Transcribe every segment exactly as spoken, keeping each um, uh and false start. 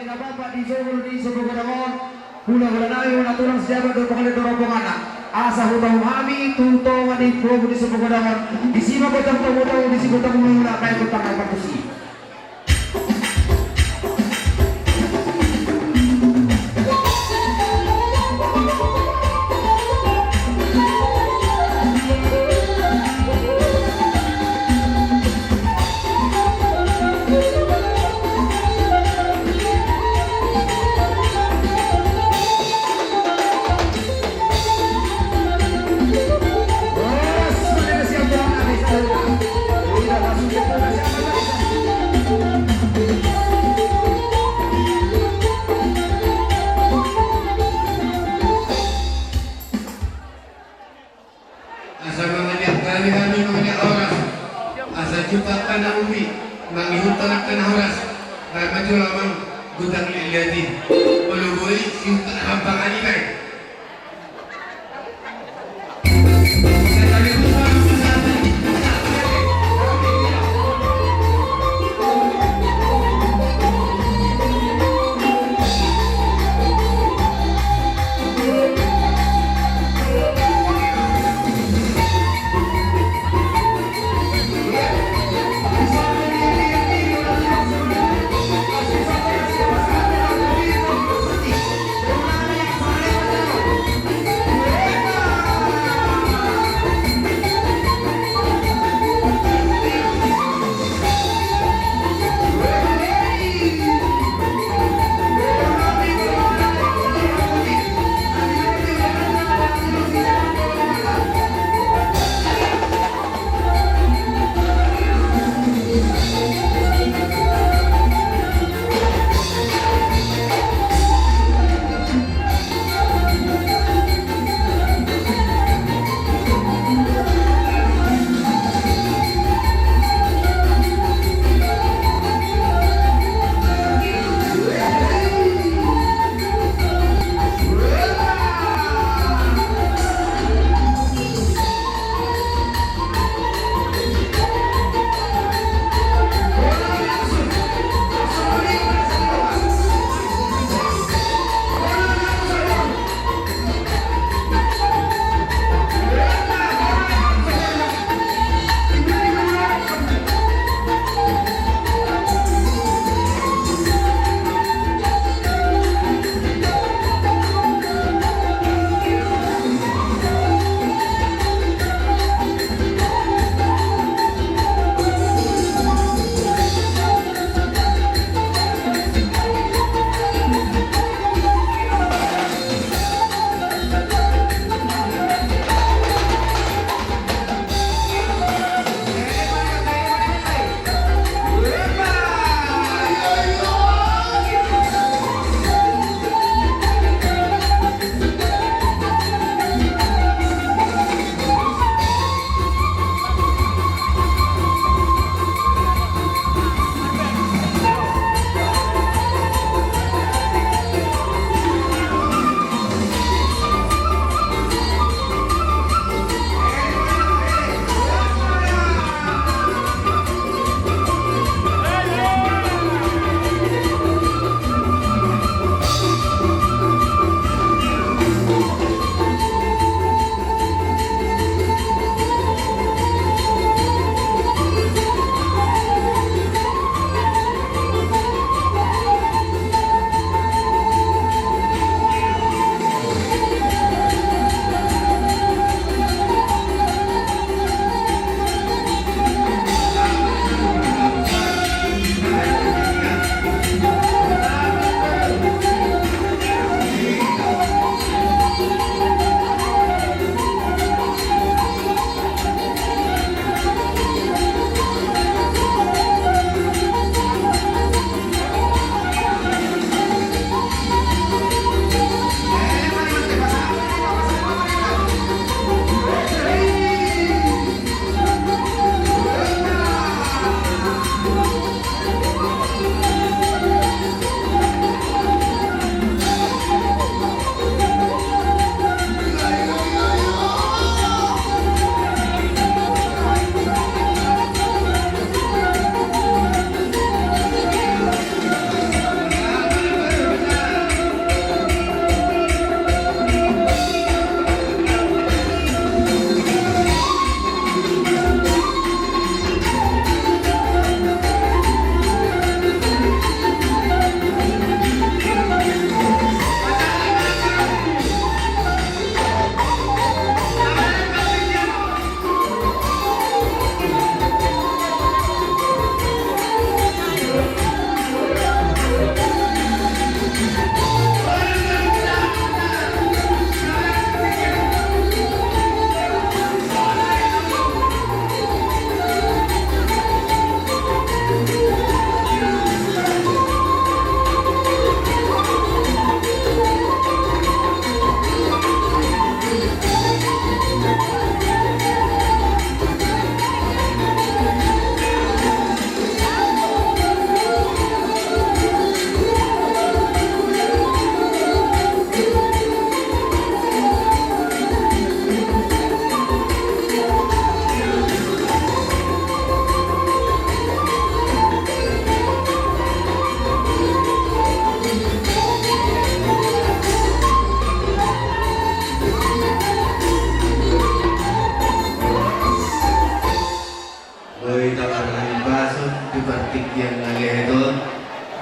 Bapak di Solo di Solo Godangon, hula-hula nami, hula tulang, siapa do pengalaman do rombonganna. Asa hutau hami tu tonga ni pulau di Solo Godangon. Di sini kota Godangon, di sini kota Godangon, hula-hula nami, kota Godangon. Asa mangaliat hami, hami mangaliat horas. Asa jumpang na umbi, mangihut tolak na horas. Rai ma jolo amang gudang liat-liat i. Molo boi, siutak hampang ani nai.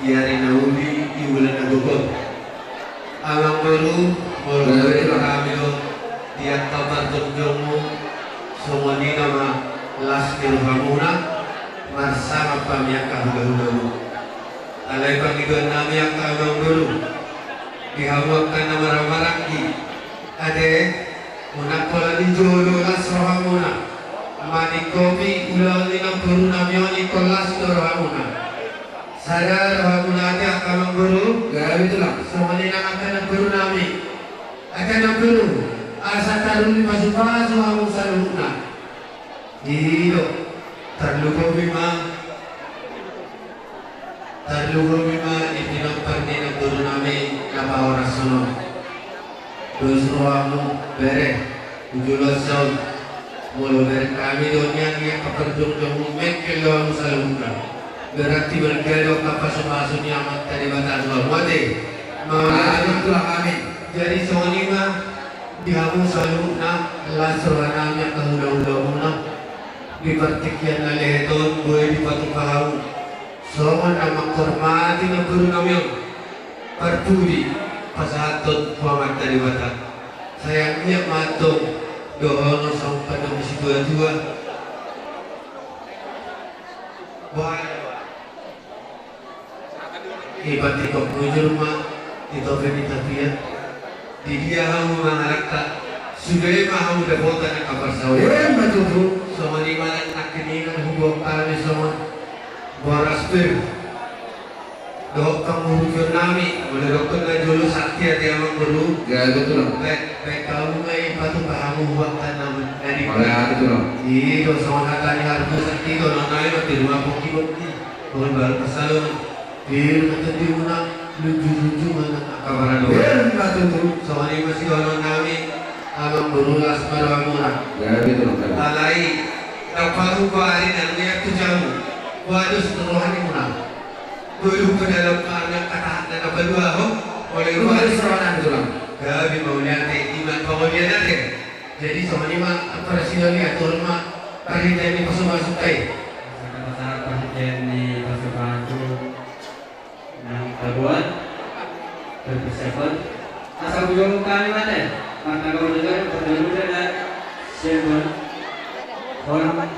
Di ari na uli, di bulan na gogo. Amang boru, molo hami do di angka parjongjongmu, songon i nama las ni rohamuna marsangap hami angka hulahulamu. Alai pangidoan nami angka amang boru, di hamu angka na marhahamaranggi, ate, unang pola di jolo las rohamuna maningkopi ulaon ni namboru nami on, ingkon las do rohamuna. Sada rohamuna ate angka amang boru. Gabe tulang. Songon i nang angka namboru nami. Angka namboru, asa taruli pasupasu hamu saluhutna. I do, tarlumobi ma, tarlumobi ma di pinompar ni namboru nami na pahoras on. Dos rohamu bere, tu joloan on. Molo bereng hami do nian, nian angka parjongjongmu, mengkel do hamu saluhutna. Berarti marga do angka pasupasu ni Amanta Debata tu hamu ate. Mauliate. Amin, tulang, amin. Jadi songon i ma di hamu saluhutna, las roha nami angka hulahulamuna. Di partingkian na lehet on boi dipatupa hamu songon na manghormati namboru nami on, parpudi pasahathon tu Amanta Debata. Sai anggiat ma antong dohonon songon pandok ni situatua. Boha? Ipatikok bujur ma di tope ni tapian. Di dia hamu mangalangka, sude ma hamu dapotan angka parsaulian. Emma tutu. Songon i ma nangkiningan huboan hami songon boras pir dohot pangurupion nami, molo dokkon na jolo sakti ate amang boru. Ya, betul. Baik, baik, hamu ma i patupa hamu huboan nami. Ya, betul. I do songon hata ni harga sakti do, nang nai ma di rumah pongki pongki. Songon baru pasalon. Pir ma tondimuna, lunju-lunju ma nang angka paradok. Pir ma tutu. Songon i ma sidohonon nami, amang boru, las ma rohamuna. Ya, betul, betul. Alai na parupa ari na nian tu jabu, boha dos roha nimuna? Boi do hupadalan ma ari angka tahatna na paduahon. Oleh boha dos roha nami, tulang? Gabe, mauliate, i ma pangolian ate. Jadi songon i ma, parsidohot ni atur ma parhitean ni pasupasu i. Asa tapa sahat parhitean ni pasupasu nang taboan, persiapan. Asa bujur hami ma ate, martangga bujur, bujur, bujur, siap, bujur. Hormat.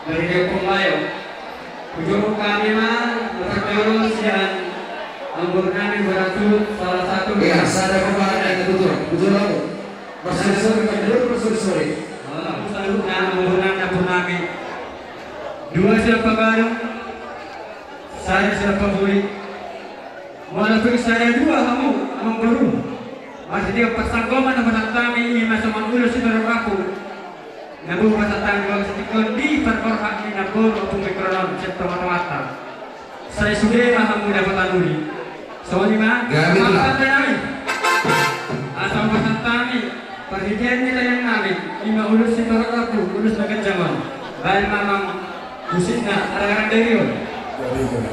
Dari Depok Mayo. Bujur hami ma, martangga bujur sian amangboru nami, berarti salah satu. Iya, sada pembahasan itu tuh. Bujur aku. Marsori-sori, Pak Gubernur, marsori-sori. Alah, saluhutna, amangboru nami, namboru nami. Dua siap pagaru, sada siap pabuli. Molo tung sada dua hamu, amangboru, marsidia parsanggoman na pasahat hami, i ma songon ulos sitorop rambu. Na boi pasahat hami di bagas tingki on di parborhat ni namboru Ompung Mikronom sian tonga-tonganta. Sai sude ma hamu dapotan uli. Songon i ma. Gabe, tulang. Amang pande nami. Asa pasahat hami parhitean ni taiang nami, i ma ulos sitorop rambu, ulos na ganjang on. Baen ma amang musikna, arang-arang dari on. Gabe, gabe.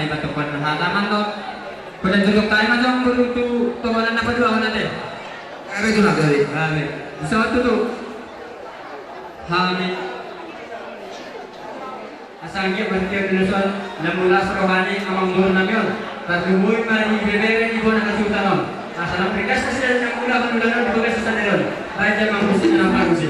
Iba tokon hata mandok. Pada jujur kai ma jong beruntu tokonan apa dua hona deh. Gabe tu na gabe. Gabe. Bisa waktu tu. Hami. Asa anggiat marhite on, na mulas roha ni amangboru nami on. Tarlumobi ma di ibebere ni bona hasuhuton on. Asa lam ringgas nasida na mula hon ulaon on di bagas sadari on. Baen ma musik na panusi.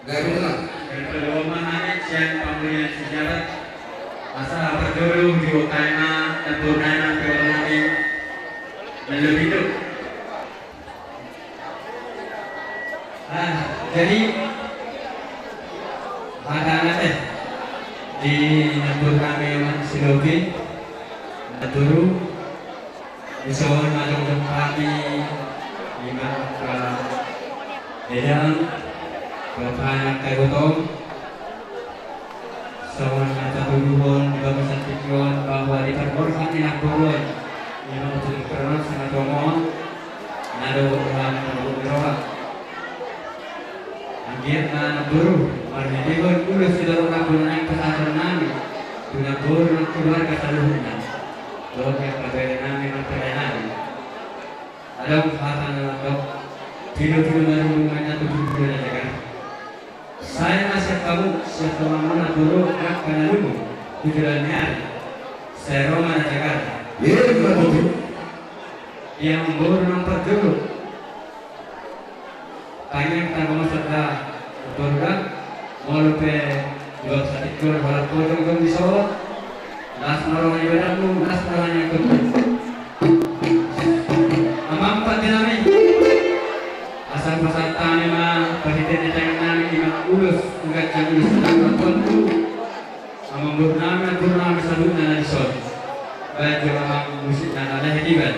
Gabe tu na. Gabe tu na. Sian pamurian sijabat. Asa parjolo diboan ma, namboru nami, namboru nami. Melo hidup. Ah, jadi hata na teh di namboru nami on si Lobi. Namboru. Dison ma jongjong hami, ima angka edang, bapana angka gotong, songon na tatuduhon di bagasan tingki on bahwa di parborhat ni namboru on, ima unsur keras na tongon, na dohot roha na dohot roha. Anggiat ma namboru, marhitehon ulos sitorop rambu na naeng pasahaton nami tu namboru nang keluarga saluhutna. Dohot angka bere nami marpere nami. Adong hata na mandok, pilu-pilu na lumu ma inna tu pilu-pilu na jagar. Sai ma siap hamu, siap hamu namboru, angka na lumu tu joloan ni ari. Sai ro ma na jagar. Ima tutu. Ia namboru nang parjolo. Tangiang tanggo ma sada, namboru da, molo pe dua satikon, holan pojong jong di son, las ma roha ni badanmu, las ma roha ni angkutmu. Amang pande nami, asa pasahat hami ma, parhitean ni tangiang nami, ima ulos, tu ganjang ulos, tu ganjang ulos, amangboru nami, namboru nami, saluhutna na di son. Baen jo amang musikna na lahe dibaen.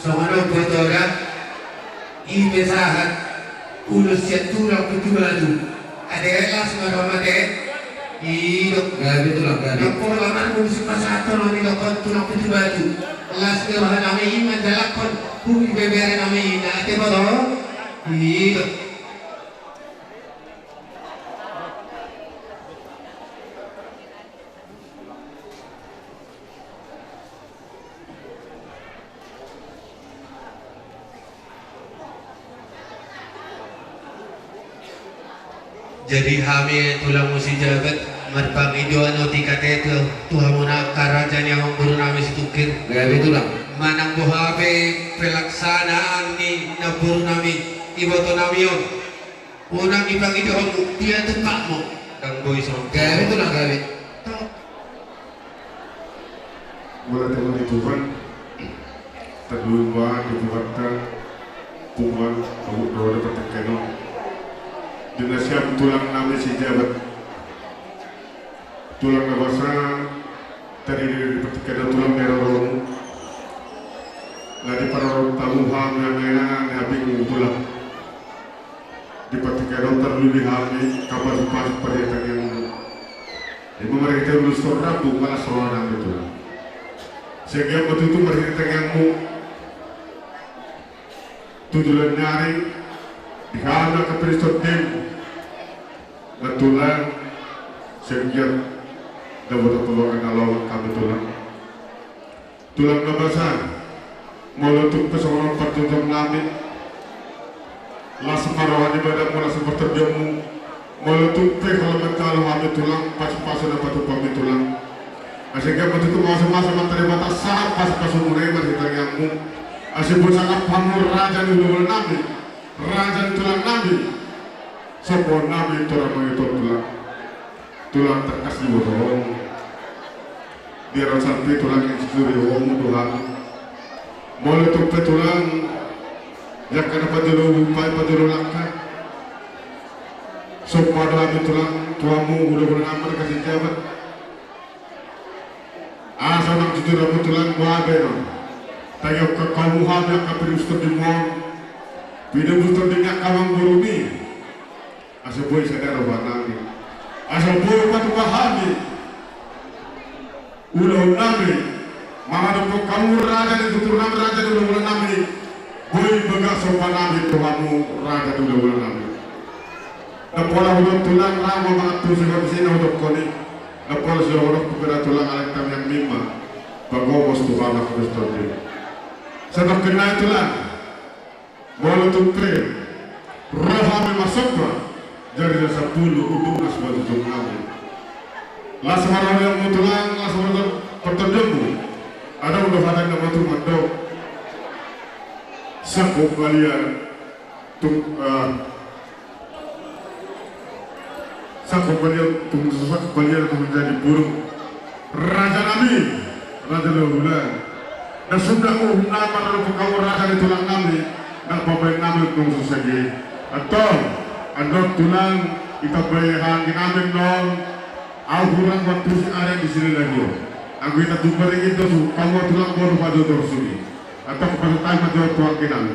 Songon on botoda, i pe sahat ulos sian tulang Putubatu. Ate, las ma roha, ate. I do. Gabe tulang, gabe. Nang pola marmusik pasahathon on, i do, tulang Putubatu. Las ma roha nami i manjalakhon hubege bere nami i, ate, boto. I do. Jadi hami tulang muse jabat marpangidoan otik, ate, tu, tu hamuna angka raja ni amangboru nami Situngkir. Gabe tulang. Manang boha pe pelaksanaan ni namboru nami, iboto nami on. Unang dipangidohonmu, dia tumpakmu. Ndang boi songon. Gabe tulang, gabe. Mauliate ma di Tuhan. Tarlumobi ma di Tuhanta, punguan, pahut dohot partingkian on. Di nasiam tulang nami sijabat. Tulang na basa, tarida di partingkian on tulang na di roronmu. Na diparorot hamu hami, hami na, na habingmu tulang. Di partingkian on tarlumobi hami, angka pasupasu pariatan yang, ima marhite ulos rambu, malas roha nami tulang. Sai anggiat ma tutu marhite tangiangmu tu joloan ni ari, di hami angka paristandim, na tulang, sai anggiat dapotan pambahenan na lomak hami tulang. Tulang na basa, molo tung pe songon on parjongjongan nami, las ma roha ni badanmu, las ma partondionmu. Molo tung pe holan manjalo hami tulang, pasupasu na patupa hami tulang, asa anggiat ma tutu mamasu-masu ma Amanta Debata sahat pasupasumuna i marhite tangiangmu, asa boi sangap hamu raja ni hulahula nami, raja ni tulang nami. Sopo nami tora mangido tulang. Tulang, tangkas diboto ho. Di raja pe tulang, i suri ho muna do hami. Molo tung pe tulang, angka na pajolo upa i, pajolo langka, somba do hami tulang tu hamu hulahula nami angka sijabat. Asa unang jujur hamu tulang, boha be na tangihon hamu hami angka pidi bus tondim on, pidi bus tondim ni angka amangborumi. Asa boi sada roha nami, asa boi patupa hami ulaon nami, mangadophon hamu raja ni tutur nami, raja ni hulahula nami. Boi bagak somba nami tu hamu raja ni hulahula nami. Ndang pola hudok tulang, ra ma mangantusi ho di si na hudokkon i. Ndang pola so hudok tu pira tulang, alai tangiangmi ma pagomos tu hami angka pidi bus tondim. Satongkin nai tulang. Molo tung pe ro hami marsomba, jari na sampulu unduk na simanjujung nami. Las ma roha ni amangboru tulang, las ma roha partondionmu. Adong do hata ni na matua mandok, sangkop balian tung, eh, sangkop balian tung, sangkop balian tung jadi burung. Raja nami, raja ni hulahula, na sundat uhum nami maradophon hamu raja ni tulang nami, na pabaen nami nung susage. Antong, andok tulang, itambai haanggi nami nong, ahu hurang mantusi ari di sini lagi. Anggo hita jumpa ringin do tu hamu tulang, boru pajotor suni. Antong pasahat ma jo tu haanggi nami.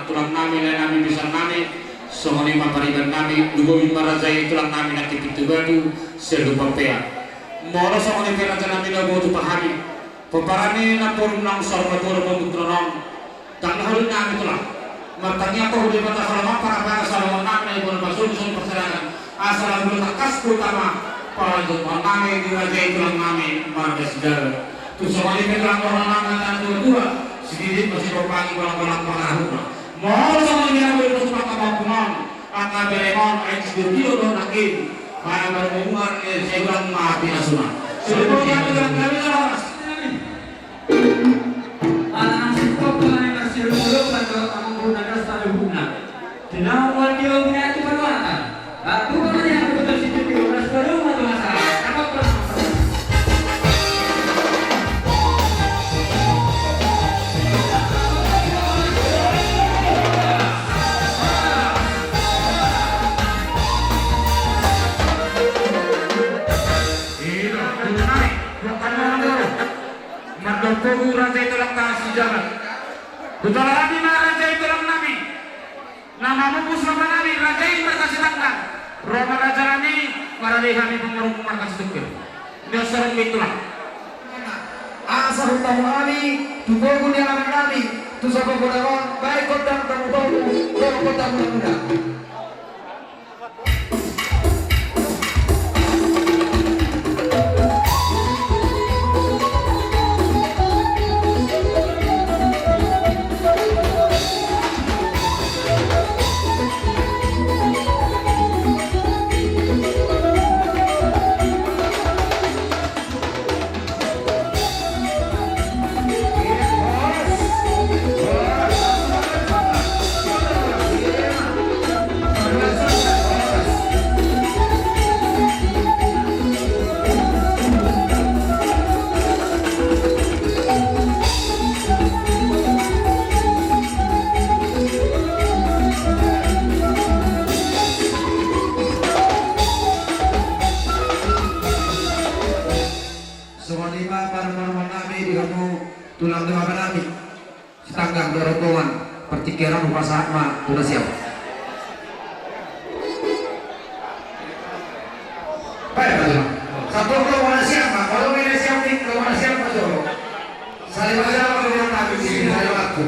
Tulang nami, lae nami, bisan nami, songon i ma pariban nami, lumobi ma raja i tulang nami nangkin pintu batu, sian Lumban Pea. Molo songon i pe raja nami na botu pahami, pomparan ni namboru naung saur matua dohot pamungkuran on, ndang na holi nami tulang. Martangiang ma tu Debata Salomo, parabana Salomo nami na ibana pasoni songon parserahan. Asa lam dua tangkas tu utama, pala tu utama nami di raja i tulang nami marga Sijaga. Tu songon i pe tulang tulang nami na tua tua, sididit masih bopangi bolang bolang pangarahutna. Molo songon i na boi tu pangkamampunan, angka beremon, aik sidio tio do nangkin. Mana baru menguar, eh, saya ulang maaf ya suna. Sebelum dia bilang kami lah mas. Ala naung singkop tu hami marsiululok, mandok amang guru na das pada hubungna. Tinahuan dia bina tu panuatan. Batu kami yang betul situ di ulas baru matu masalah. Apa pernah? Iya, betul. Bukan orang dulu. Mardomu raja i tulang nami Sijaga. Hutola hami ma raja i tulang nami. Na mamupus roha nami raja i marga Sitanggang. Ro ma raja nami, marade hami pangurung marga Situngkir. Dia sorong i tulang. Asa hutamu hami, tu pogu ni anak nami, tu sapa poda on, baik kota tamu tamu, kota tamu tamu. Songon i ma parmoruon nami di hamu tulang ni bapa nami. Sitanggang do rombongan, partingkian on hupasahat ma tu na siap. Baik, baik. Satu rombongan siap ma, kalau nggak siap nih, kalau nggak siap ma, coba. Saling aja kalau nggak tahu sih, saling waktu.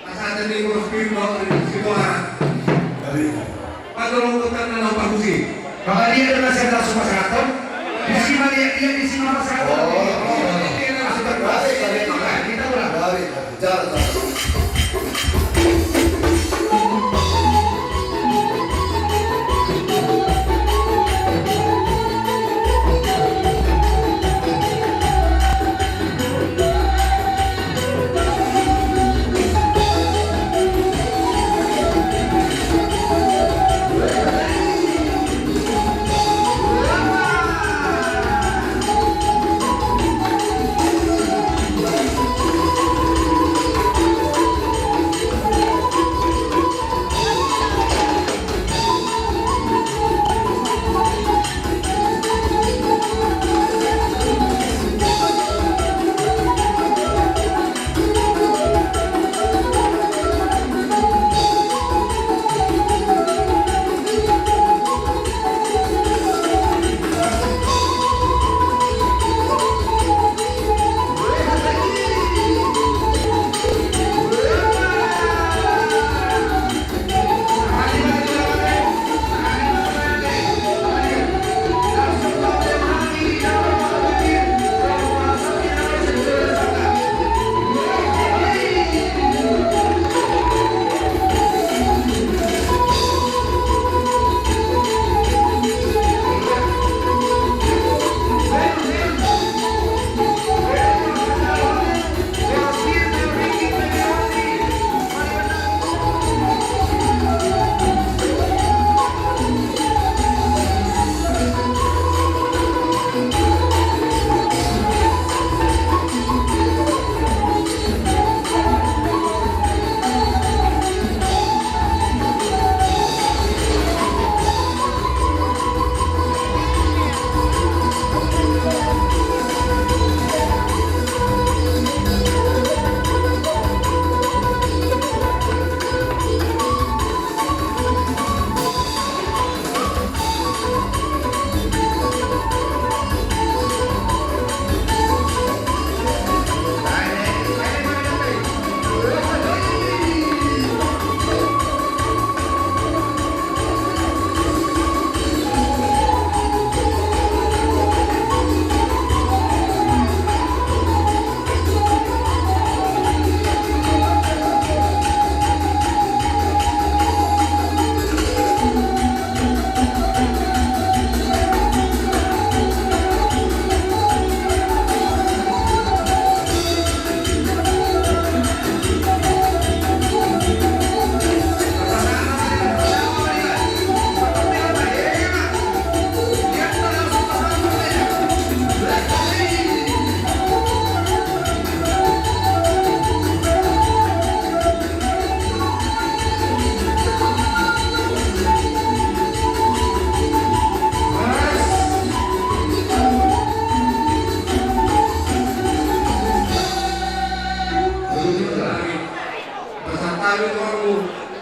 Masa ada nih, bos, bos, bos, bos. Baik. Pajolo kota na laho pamusi. Maka dia adalah saya langsung pasahaton. Di sini dia, dia di sini pasahaton. Oh. Kita ulang.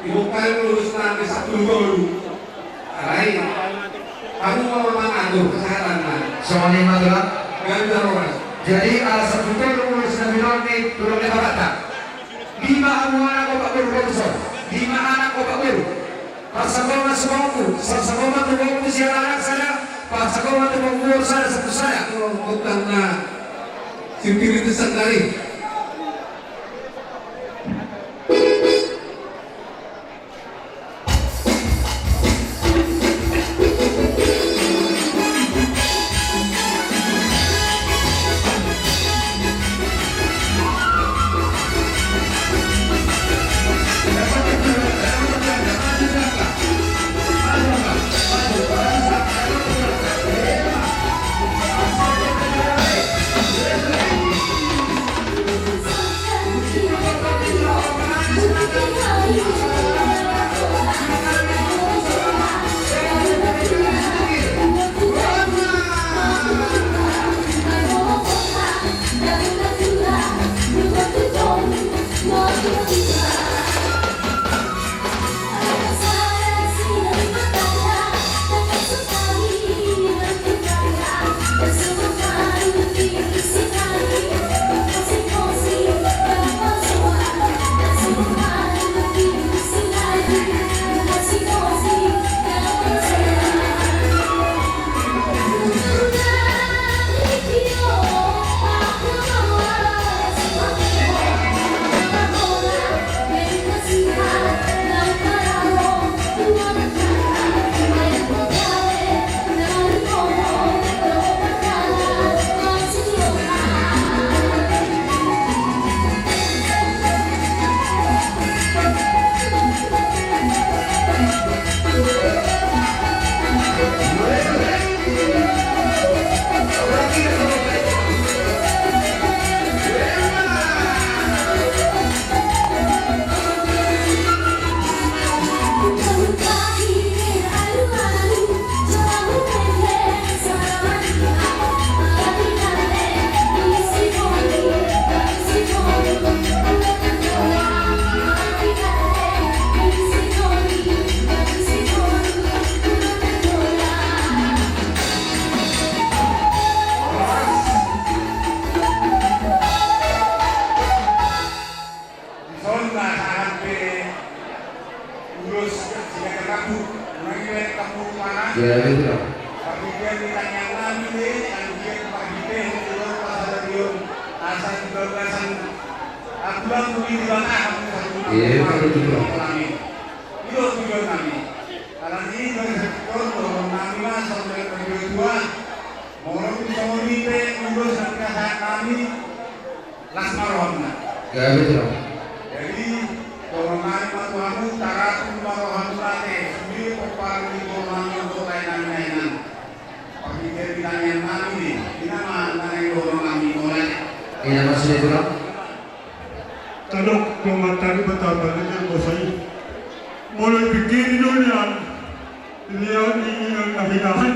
Dibuka ulos na di sampulu tolu. Alai, hamu ma mangatur kesehatan na. Songon i ma, Tulang. Ganjar horas. Jadi ala sampulu tolu ulos na binoan ni tulang ni Batak. Lima hamu anak opat boru, Robinson. Lima anak opat boru. Parsangkapan ma tu borumu, parsangkapan ma tu borumu sian anak sada, parsangkapan ma tu borumu sada, sampulu sada. Gondang na security sandari. Dison na sahat pe ulos sian kapu, unang ibaen kapu mana? Iya, betul. Partingkian di tangiang nami, anggiat marhite hon dohot pasahaton asa di bagasan aturan tu di bagasan. Iya, betul, betul. Itu tujuan nami. Alani i bagasan aturan dohot nami ma songon na dua. Molo songon i pe ulos na pinasahat nami. Las ma rohamuna. Gabe, Tulang. Jadi, dohonon nami ma tu hamu, tarapul ma rohamuna ate, sude pomparan ni boru nami dohot lae nami na inang. Partingkian di tangiang nami, i ma na naeng dohonon nami, mauliate. I ma sude, Tulang. Tadok, dongan tadi bertambah dengan bosai. Molo dipikiri do nian, lihat ni inang na hinahan.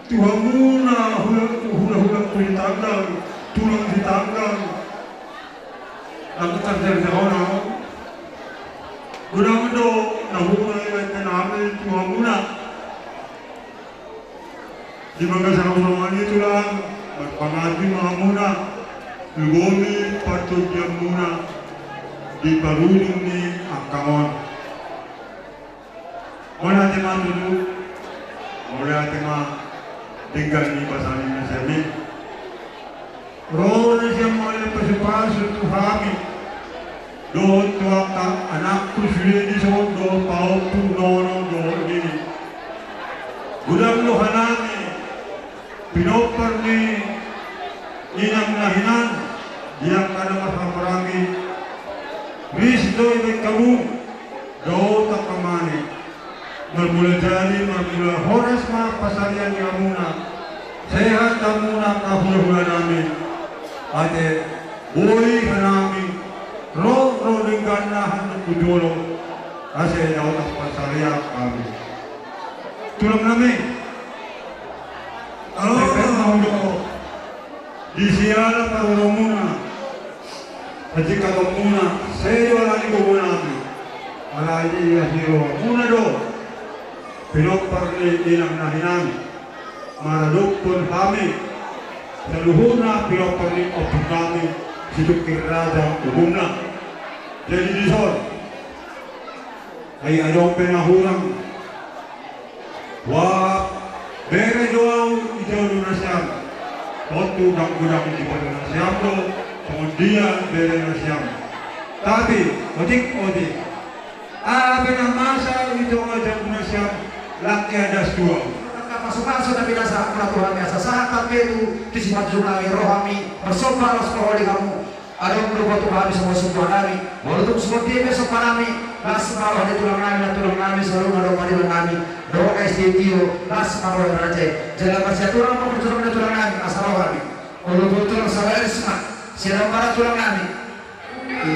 Tu hamuna hula-hula, hula-hula tu di tanggang, tulang di tanggang. Nang terjadi hona. Godang do na hula-hula di tanggang tu hamuna. Di bagasan songon i, Tulang, marpanganju ma hamuna, lumobi partondianmuna di parujung ni angka on. Mauliate ma tutu, mauliate ma denggan ni pasahat nami. Ro do sian mauliate pasupasu tu hami dohot tu angka anakku sude dison dohot pahompu, nono dohot nini. Godang do hanami pinompar ni inang na hinan di angka na marhahamaranggi. Ris do ibaen hamu, daotan ma i. Marmula jadi, marmula horas ma pansarian ni hamuna. Sehat hamuna angka hula-hula nami. Ate, boi hanami ro, ro dengganna handok tu jolo. Asa daotan pansarian hami. Tulang nami. Oh. Di siala paroromuna, hajikatonmuna, sai do alani gogo nami. Alai di asi rohamuna do pinompar ni inang na hinan maradophon hami saluhutna pinompar ni ompung nami Situngkir Raja Uhumna. Jadi dison, ai adong pe na hurang. Wah, bere do ahu di jabu nasiam. Tontu godang-godang di bere nasiam do songon dia bere nasiam. Tapi otik-otik, aha pe na masa di tonga jabu nasiam, lang adas tu ahu. Angka pasu-pasu na pinasada Tuhan, asa sahat pe tu simanjujung nami, roha nami marsomba ros parholi hamu. Adong do boto hami songon somba nami, molo tung songon dia pe somba nami, las ma roha ni tulang nami, na tulang nami saluhutna dohot pardenggan nami, dohot S D T O, las ma roha ni raja i. Jala marsiatur ma parjolo ni tulang nami, asa ro hami. Molo tung tulang Sawaris ma, sian ampara tulang nami.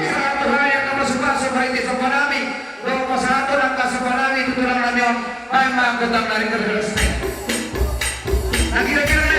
Sahat tu hami angka pasu-pasu marhite somba nami. Dohot pasahathon angka somba nami tu tulang nami on, baen ma anggota nami. Kira-kira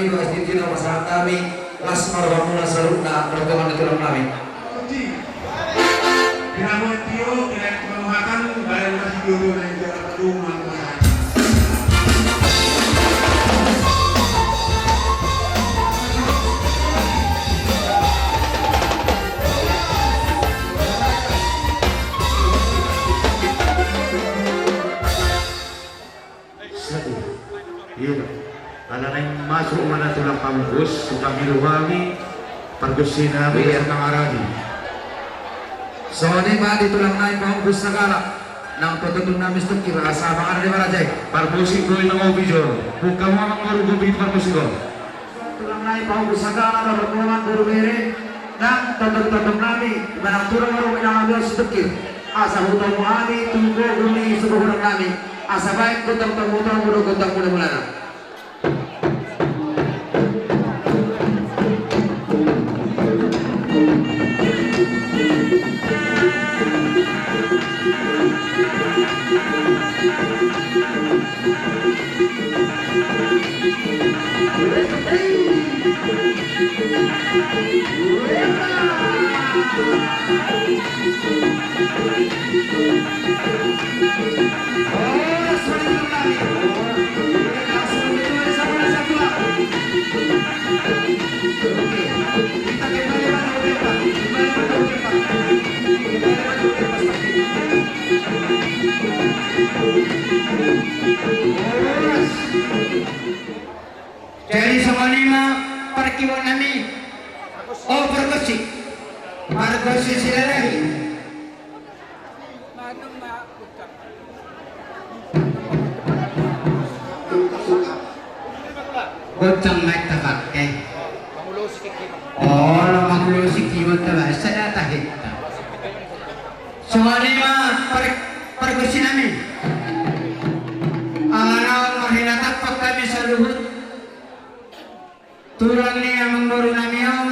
Iba, di tina pasahat hami, las ma rohamuna saluhutna, rombongan ni tulang nami. Satu. Iya. Ala naeng masuk ma na tulang pamungkus, tukang hiru hami, pargonsi nami. Iya. Songon i ma di tulang nami pamungkus sagala, nang tontong nami Sitoki, asa mangaran di baraja i. Parmusik boi na ngopi jo. Buka ma amang boru kopi parmusik on. Tulang nami pamungkus sagala, rombongan boru bere, nang tontong-tontong nami, manang tulang boru nami Sitoki. Asa hutomu hami tu gogo ni sibohonan nami. Asa baen gondang tomu-tomu dohot gondang mula-mulana. Jadi songon i ma parkibuan nami. O pargonsi, pargonsi Silalahi. Gondang ma hita pake. Olo, mangulosi kiwan ta ba, sada ta hita. Songon i ma par-, pargonsi nami. Ala naung marhinatampak hami saluhut tulang ni amangboru nami on,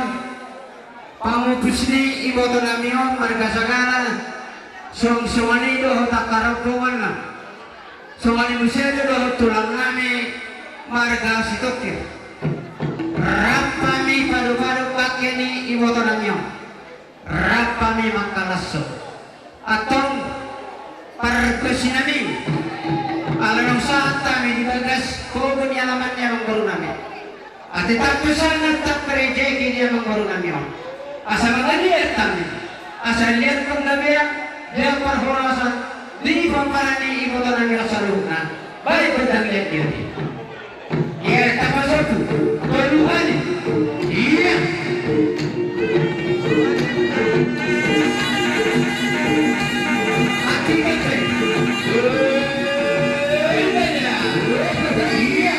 pamungkus ni iboto nami on marga Sagala, song-, songon i dohot angka rombonganna. Songon i muse do dohot tulang nami marga Sitoki. Rap hami padu-padu bangke ni iboto nami on. Rap hami mangkalashon. Antong pargonsi nami. Ala naung sahat hami di bagas gogo ni alaman ni amangboru nami. Ate, tangkas sanga tangkas rejeki ni amangboru nami on. Asa mangaliat hami. Asa liat panggabean, liat parhorasan di pomparan ni iboto nami on saluhutna. Baen gondang liat-liat i. Ia, tapasopu. Tolu hali. Ia. Mati kate. Ia.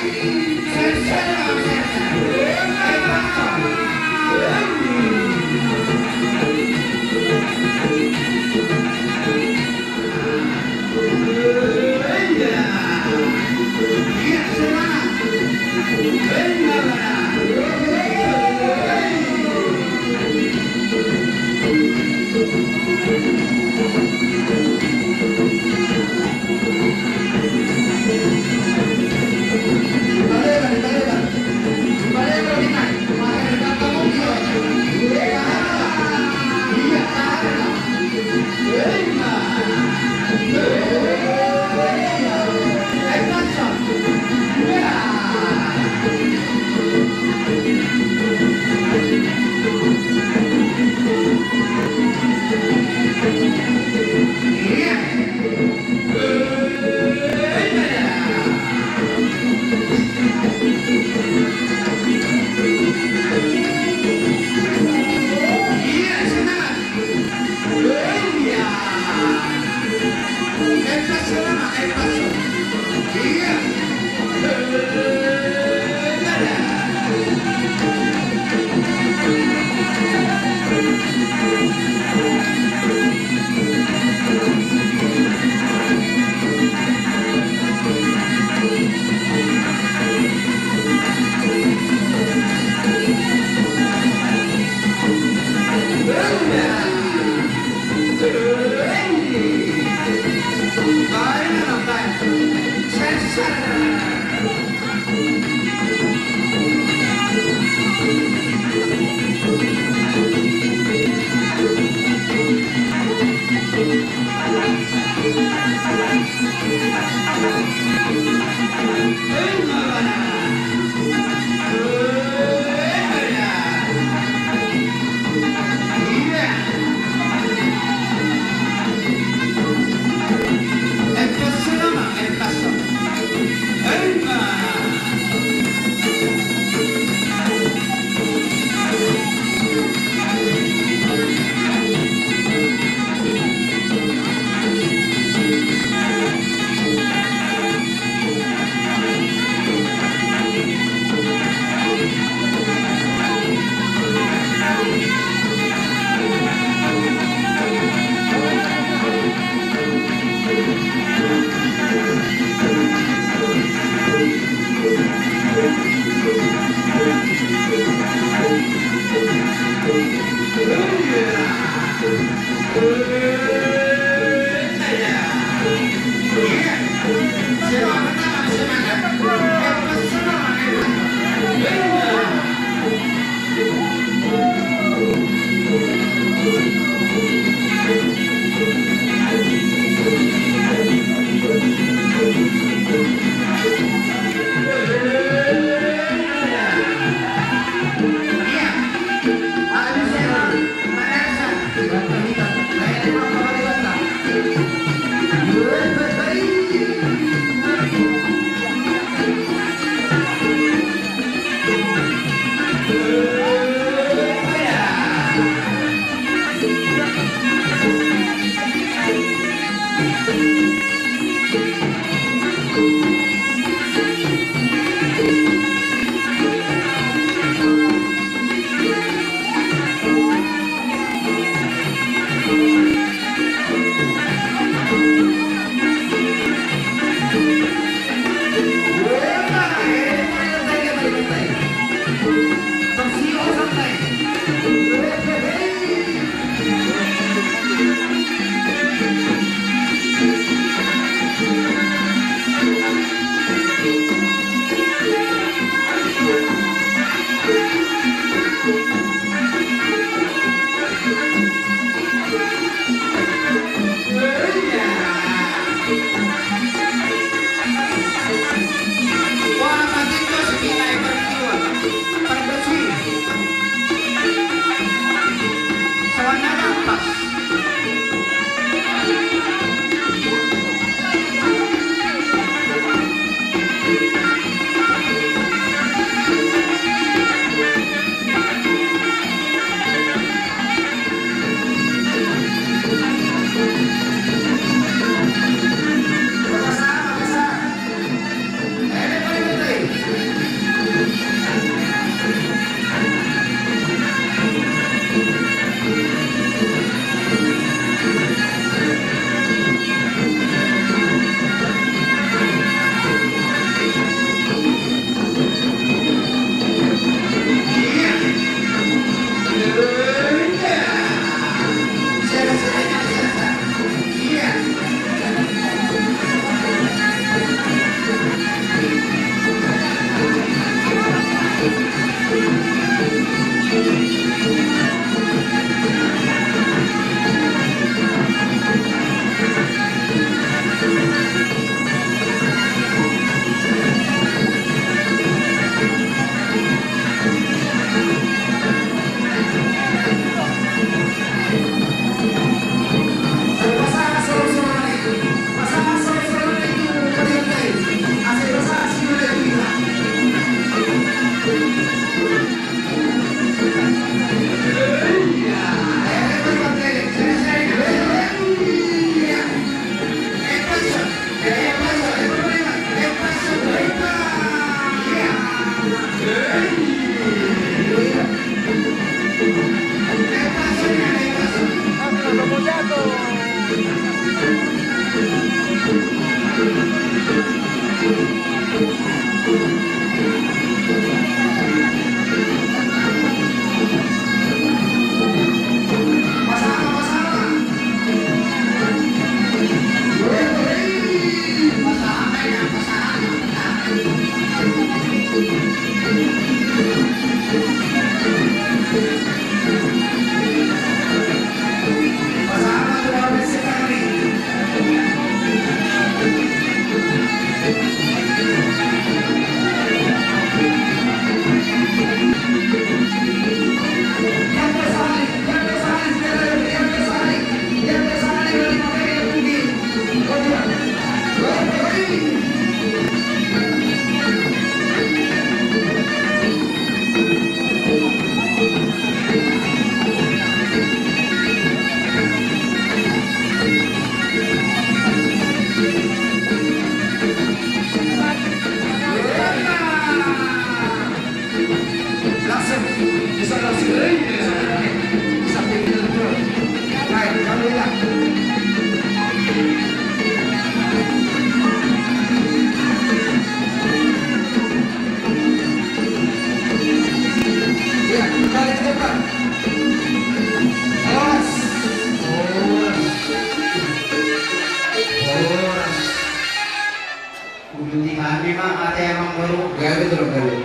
Amangboru. Gabe tu lo gabe.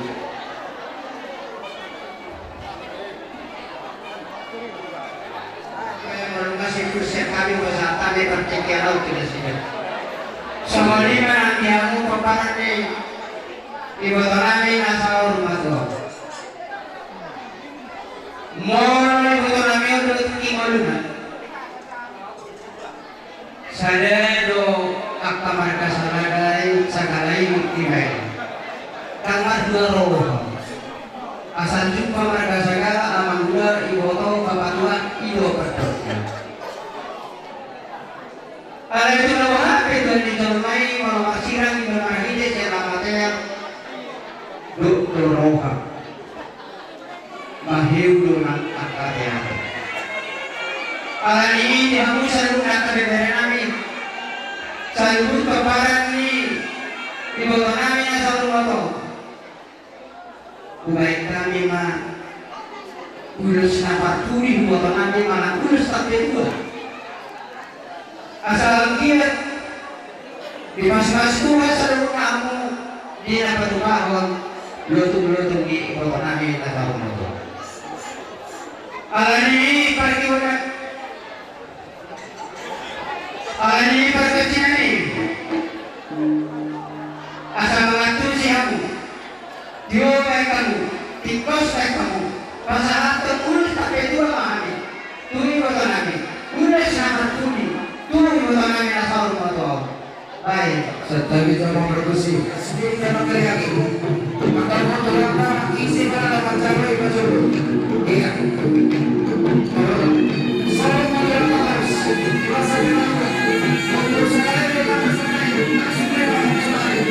Molo nunga sian kursi hami pasahat hami partingkian au tu nasida. Songon i ma nang di hamu pomparan ni iboto nami na saur matua. Molo iboto nami on do tingki ngoluna. Sada do angka marga Sagala i, Sagala i dibaen. Ndang martua roha. Asal jumpa marga Sagala, amangboru, iboto, bapatua, i do pardongan. Alai tu na boha pe Tuhan ni jolma i, molo marsirang i, molo marhite sian amatean, dok do roha. Maheu do nang angka teater. Alani i di hamu saluhut angka bebere nami, saluhut pomparan ni iboto nami na saur matua. Hubaen hami ma ulos na parpudi, huboto nami ma ulos tampe tua. Asa anggiat dipasupasu Tuhan saluhutna hamu di na patupahon lotung-lotung ni iboto nami na saur matua. Alani i parkiwona, alani i parkacinani, asa mangantusi hamu. Tio baen hamu, tingkos baen hamu, pasahathon ulos tampe tua ma hami tu iboto nami, ulos na marpudi tu iboto nami na saur matua on. Baen. Santabi jama margosi. Sedikit sama kali lagi. Maka mau tolong isi mana dapat cabai pacul. Iya. Salam makan harus. Rasa di mana? Untuk saya dia kata saya. Asik dia kata saya.